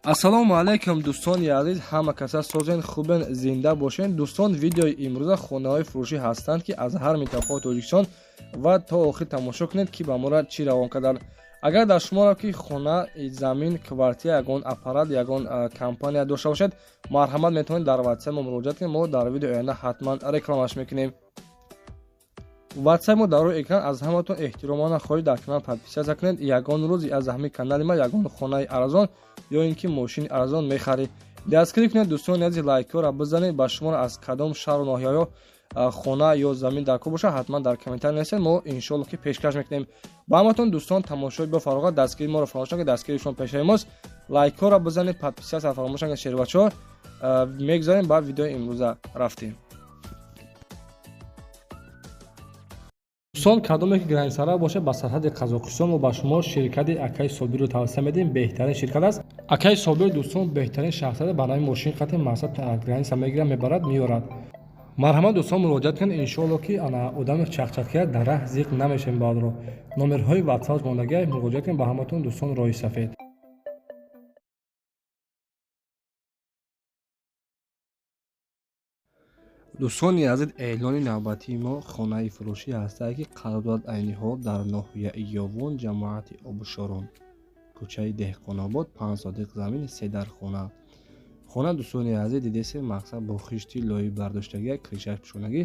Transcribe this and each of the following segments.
Ассалому алайкум, дӯстони азиз, ҳама каса созен, хубен, зинда бошен. Дӯстон, видеои имрӯза хонаҳои фурӯшӣ ҳастанд, ки аз ҳар минтақаи Тоҷикистон, ва то охир тамошо кунед, ки ба мора чӣ равон карданд. Агар дар шуморо ки хона, замин, квартира, ягон аппарат, ягон компания дошта бошед, марҳамат, метавонед дар ватсап мо муроҷиат кунед. Мо дар видеои оянда ҳатман рекламаш мекунем. Ватсап мо дар рӯи экран. Аз ҳаматон эҳтиромона хоҳиш, дар канал подписаться кунед. Ягон рӯз аз ҳамин канали ма ягон хонаи арзон ё ин ки мошини арзон мехаред. Дастгирӣ кунед, дӯстони азиз, лайкҳоро бизанед. Ба шуморо аз кадом шаҳру ноҳияҳо хона ё замин дар кор бошад, ҳатман дар комментарий нависед, мо иншоалло ки пешкаш мекунем ба ҳаматон. Дӯстон, тамошои бо фароғат, дастгирии моро фаромӯш накунед, дастгирии шумо пешаи мост. Лайкҳоро бизанед, подписаться фаромӯш накунед. Шербачаҳо, мегузарем ба видеои имрӯза, рафтем. Дӯстон, кадоме ки границара бошад ба сарҳади Қазоқистон, мо ба шумо ширкати акаи Собирро тавсия медиҳем. Беҳтарин ширкат аст акаи Собир. Дӯстон, беҳтарин шахсият, ба нави мошин қати мақсад граница мегирад, мебарад, меорад. Марҳамат, дӯстон, муроҷиат кунед. Иншоалло ки ана одами чақчақия дар раҳ зиқ намешавем. Баъдро номерҳои ватсап мондагия, муроҷиат кунед. Ба ҳаматон, дӯстон, роҳи сафед. Дӯстони азиз, эълони навбатии мо хонаи фурӯшӣ ҳастае, ки қарор дорад айни ҳол дар ноҳияи Ёвон, ҷамоати Обушорон, кӯчаи Деҳқонобод, 5 сотих замин, се дархона. Хона, дӯстони азиз, дидесем, мақсад бо хишти лои бардоштагия, крышаш пӯшонагӣ,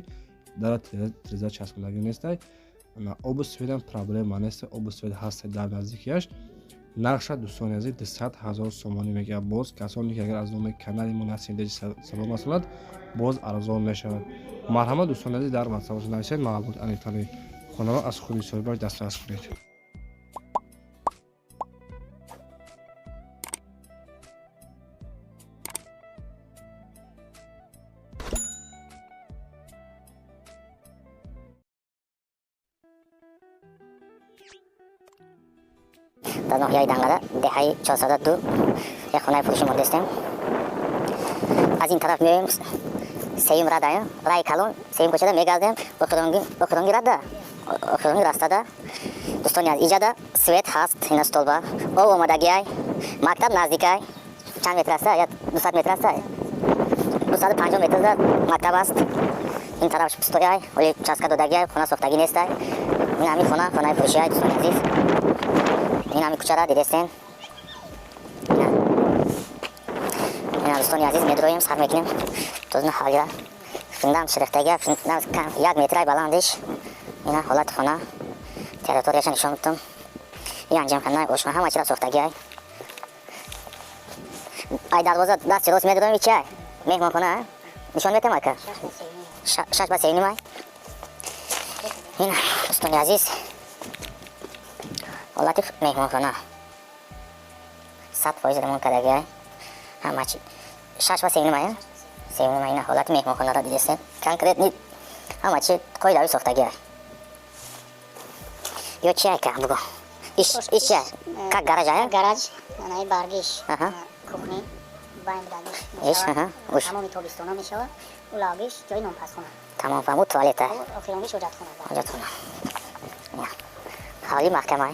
дара треза часпондагӣ нестай. Обу светам проблема нест, обу свет ҳаста дар наздикиаш. Нархша, дӯстони азиз, 200 000 сомонӣ мегирад. Боз касоне ки агар аз номи канали мо Насимдеҷи салом расонад, боз арзон мешавад. Марҳамат, дӯстони азиз, дар ватсапашон нависед, маълумоти аниқтари хонаро аз худи соҳибаш дастрас кунед. Дар ноҳияи Данғара, деҳаи Чорсада Ду, як хонаи фурӯшӣ мондастем. Аз ин тараф меоем, сеюм рада, раи калон, сеюм кӯчада мегардем, охиронги рада, охиронги растада. Дӯстони аз иҷада свет ҳаст, ина столба, об омадагиай, мактаб наздикай, чанд метр аста, я 200 метр аста, 250 метрда мактаб аст. Ин тараф пустояй, оли участка додагиай, хона сохтагӣ нестай. Ин ҳамин хона, хонаи фурӯшиай, дӯстони азиз. Ин ҳамин кӯчара дидестен. Ина, дӯстони азиз, медроем, сар мекунем тозна ҳавлира. Фундам ширихтага, фундам 1 метрай баландиш. Ина ҳолати хона, территорияша нишон медиҳам. Ин анҷамхана, ошхона, ҳама чира сохтагиай. Ай дарвоза дасти рост медроем, чиай? Меҳмонхона нишон метам, ака, 6 ба 3.5 ай. Ина, дӯстони азиз, ҳолати меҳмонхона 100% ремонт кардагиай, ҳама чи. 6 ба 3.5 ай, 3.5. Ина ҳолати меҳмонхонаро дидестем, конкретный ҳама чи қоидави сохтагиай. Ё чи, ака, буго, иш чи как гараж ая? Гараж, анаи баргиш, кухни, байн дагиш. Иш, аҳа, уш. Тамоми тобистона мешавад. Улагиш ҷои нонпазхона. Тамом, фаҳмуд, туалета. Охиронгиш ҳоҷатхона. Ҳоҷатхона. Ҳавли маҳкамай,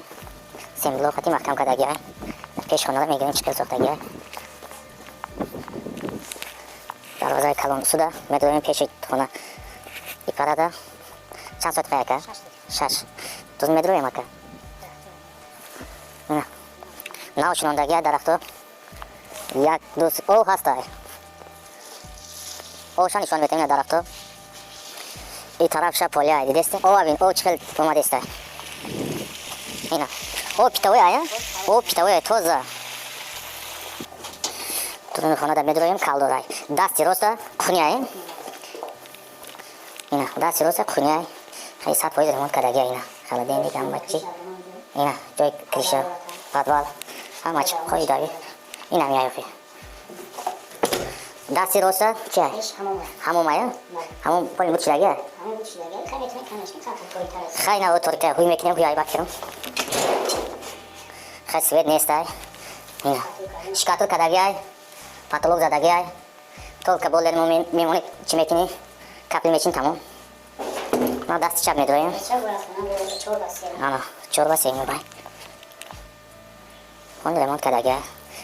семблоқати маҳкам кардагиай. Пеш хонара мегирем, чӣ хел сохтагиай. Дарвозаи калон суда медроем пеши хона. Ипарада чанд соат ака? Шаш. Туз медроем, ака. Нав шинондагиай дарахто, як, ду, о ҳастай. Оша нишон метем, дарахто. И тарафша поляй, дидесте? О, абин, о, чӣ хел омадестай. Ина о питовой ая, о питовой, тоза. Туруни хонада медроем, калдорай. Дасти роста кухняй. Ина дасти роста кухняй, хай, 100% ремонт кардагия. Ина холодильник, ҳама чи, ина ҷои крыша, подвал, ҳама чи қоидави. Ина миаёхи дасти роста чи? Ҳамомая, ҳамом поли буд шидагия. Хай, на торика ҳуй мекунем, ҳуй айбак кирам. Хай, свет нестай. Ина штукатур кардагиай, потолок задагиай, только бойлер мемонӣ, чӣ мекунӣ, капли мечин, тамом. Ма дасти чап медроем. Ана 4 ба 3.5 бай. Он ремонт кардагиай.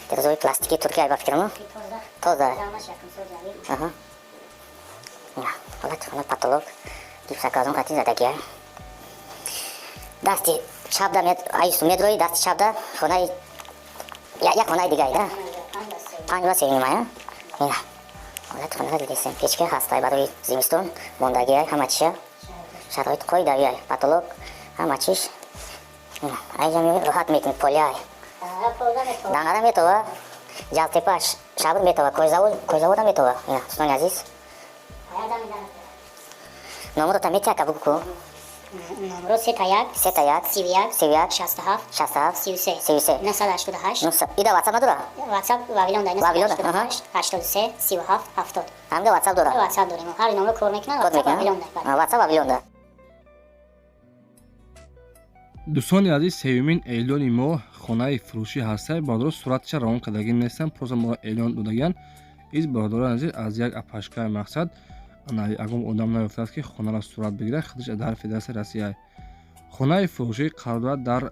Тирезаҳои пластики Туркия ба фикрам. Тоза. Аҳа. Ҳолати хона потолок гипсокартон қати задагия. Дасти чапда айсу медрои, дасти чапда хонаи як хонаи дигаи да. 5 ва 3 нима. Ина. Ҳолати хонаро дидесем. Печка ҳастай барои зимистон, мондагиай ҳама чиша. Шароит қоидавиай, потолок ҳама чиш. Айҷа меои роҳат мекунӣ, поляй. Дангара метова, Ҷалтепа, Шабр метова, Койзавода метова. Ина, дӯстони азиз. Номерота метияка бугу ку? Номеро 3 1 3 1 31 31 67 67 33 33 988. Ида WhatsApp надора? WhatsApp Вавилон да. Вавилон, 988 83 37 70. Ҳамда WhatsApp дора? WhatsApp дорем. Ҳар номеро кор мекунад, WhatsApp Вавилон да. WhatsApp Вавилон да. Дӯстони азиз, сеюмин эълони мо хонаи фурӯшӣ ҳастай. Бародаро суратша равон кардагӣ нестам, просто моро эълон додагиан. Из бародарони азиз аз як апашкаи мақсад ягон одам наёфтааст, ки хонаро сурат бигирад, худаш дар Федератсияи Россия. Хонаи фурӯшӣ қарор дорад дар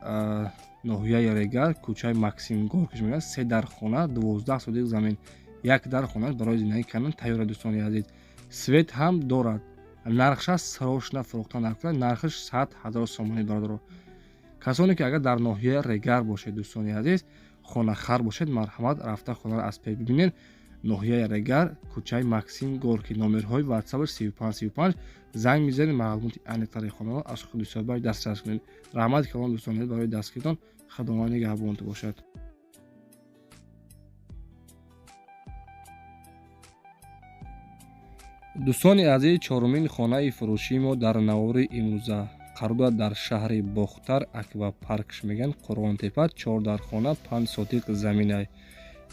ноҳияи Регар, кӯчаи Максим Горкиш мегӯяд. Се дар хона, 12 сотик замин, як дар хона барои зиндагӣ кардан тайёра. Дӯстони азиз, свет ҳам дорад. Нархша срочно фурӯхтан нарх, нархаш 100 000 сомонӣ. Бародаро, касоне ки агар дар ноҳияи Регар бошед, дӯстони азиз, хонахар бошед, марҳамат, рафта хонаро аз пеш бибинед. Ноҳияи Регар, кӯчаи Максим Горки, номерҳои ватсапаш 35 35, занг мезанед, маълумоти аниқтари хонаро аз худи соҳибаш дастрас кунед. Раҳмати калон, дӯстони азиз, барои дастгиритон. Худованд нигаҳбонтон бошад. Дӯстони азиз, чорумин хонаи фурӯшии мо дар навори имрӯза қарор дорад дар шаҳри Бохтар, Аквапаркш мегӯянд, Қурғонтепа, чор дар хона, 5 сотиқ заминай.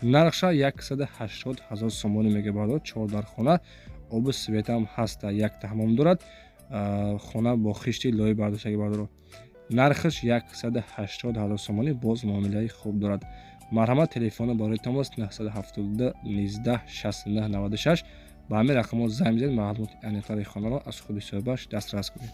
Нархша 180 000 сомонӣ мегӯяд. Бародар, чор дар хона, обу светам ҳаста, якта ҳамом дорад, хона бо хишти лои бардоштаги. Бародаро, нархаш 180 000 сомонӣ, боз муомилаи хуб дорад. Марҳамат, телефоно барои тамос 972 19 69 96. Ба ҳамин рақамҳо занг бизанед, маълумоти аниқтари хонаро аз худи соҳибаш дастрас кунед.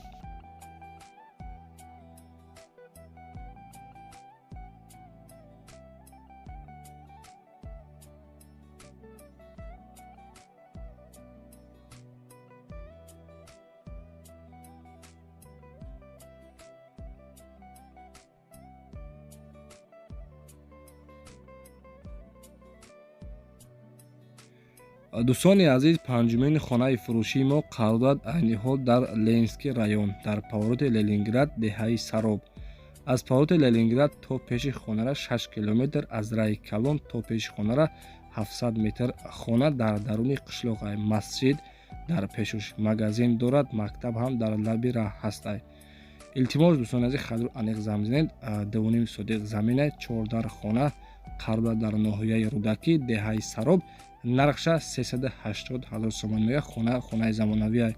Дӯстони азиз, панҷумин хонаи фурӯшии мо қарор дорад айни ҳол дар Ленинский район, дар повороти Ленинград, деҳаи Сароб. Аз повороти Ленинград то пеши хонара 6 километр, аз раи калон то пеши хонара 700 метр. Хона дар даруни қишлоқ, масҷид дар пешуш, магазин дорад, мактаб ҳам дар лаби раҳ ҳастай. Илтимос, дӯстони азиз, хадро аниқ занг бизанед. 2,5 сотиқ замина, чордар хона, қарор дорад дар ноҳияи Рӯдакӣ, деҳаи Сароб. Нархша 380 000 сомонӣ мегӯяд. Хона хонаи замонавия.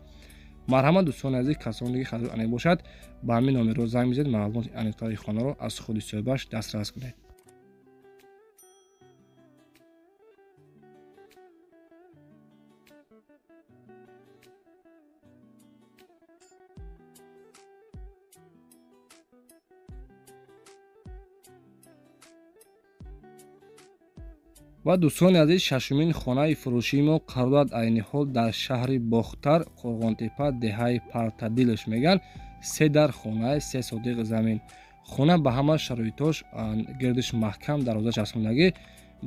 Марҳамат, дӯстони азиз, касоне ки хадро аниқ бошад, ба ҳамин номерро занг бизанед, маълумоти аниқтари хонаро аз худи соҳибаш дастрас кунед. Ва дӯстони азиз, шашумин хонаи фурӯшии мо қарор дорад айни ҳол дар шаҳри Бохтар, Қурғонтепа, деҳаи Партадилш мегӯянд. Се дар хонаи, 3 сотиқ замин. Хона ба ҳама шароитош, гирдиш маҳкам, дарвоза часпондагӣ.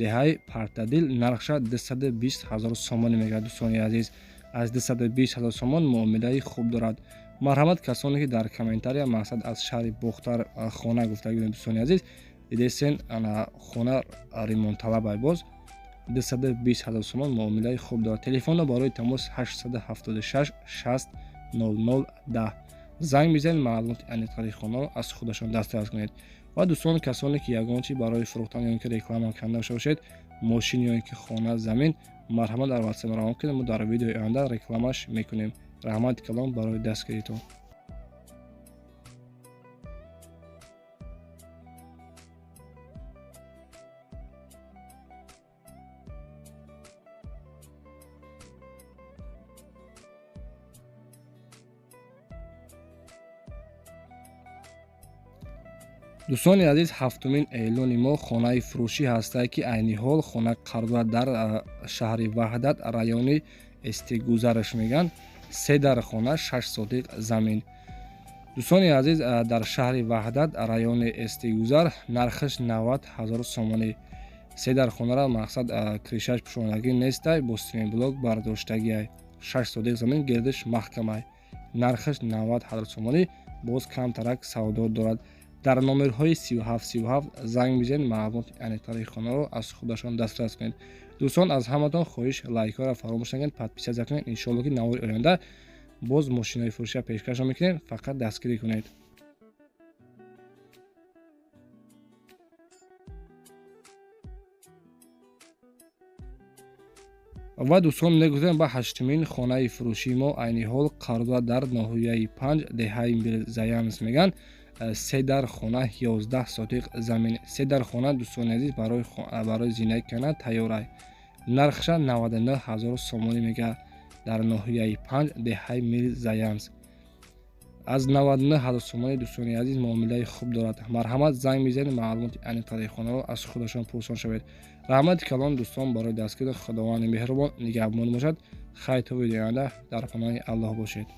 Деҳаи Партадил, нархша 220 000 сомонӣ мегӯяд. Дӯстони азиз, аз 220 000 сомон муомилаи хуб дорад. Марҳамат, касоне ки дар комментария мақсад аз шаҳри Бохтар хона гуфта будем, дӯстони азиз, дидесен, хона ремонтталаб, боз 220 000 сомон муомилаи хуб дорад. Телефонро барои тамос 876 60 00 10, занг мезанед, маълумоти аниқтари хонаро аз худашон дастрас кунед. Ва дӯстон, касоне ки ягон чи барои фурӯхтан ё ин ки реклама карда дошта бошед, мошин ё ин ки хона, замин, марҳамат, дар ватсап равон кунед, мо дар видеои оянда рекламаш мекунем. Раҳмати калон барои дастгиритон. Дӯстони азиз, ҳафтумин эълони мо хонаи фурӯшӣ ҳастае, ки айни ҳол хона қарор дорад дар шаҳри Ваҳдат, райони Эстигузараш мегӯянд. Се дар хона, 6 сотиқ замин. Дӯстони азиз, дар шаҳри Ваҳдат, райони Эстигузар, нархаш 90 ҳазор сомонӣ. Се дар хонара мақсад крышаш пӯшонагӣ нестай, бо блок бардоштагиай. 6 сотиқ замин, гирдиш маҳкамай. Нархаш 90 ҳазор сомонӣ, боз камтарак савдо дорад. Дар номерҳои 37 37 занг бизанед, маълумоти аниқтари хонаро аз худашон дастрас кунед. Дӯстон, аз ҳаматон хоҳиш, лайкҳоро фаромӯш накунед, подписаться кунед. Иншоалло, ки навори оянда боз мошинои фурӯшия пешкашро мекунем, фақат дастгирӣ кунед. Ва дӯстон, мегузарем ба ҳаштумин хонаи фурӯшии мо. Айни ҳол қарор дорад дар ноҳияи Панҷ, деҳаи Мирзаянс мегӯянд. Се дар хона, 11 сотиқ замин. Се дар хона, дӯстони азиз, барои зиндагӣ кардан тайёрай. Нархша 99 ҳазор сомонӣ мега, дар ноҳияи Панҷ, деҳаи Мирзаянс. Аз 99 ҳазор сомонӣ, дӯстони азиз, муомилаи хуб дорад. Марҳамат, занг мезанед, маълумоти аниқтари хонаро аз худашон пурсон шавед. Раҳмати калон, дӯстон, барои дастгирӣ. Худованди меҳрубон нигаҳбон бошад. Хайр, то видеои оянда, дар паноҳи Аллоҳ бошед.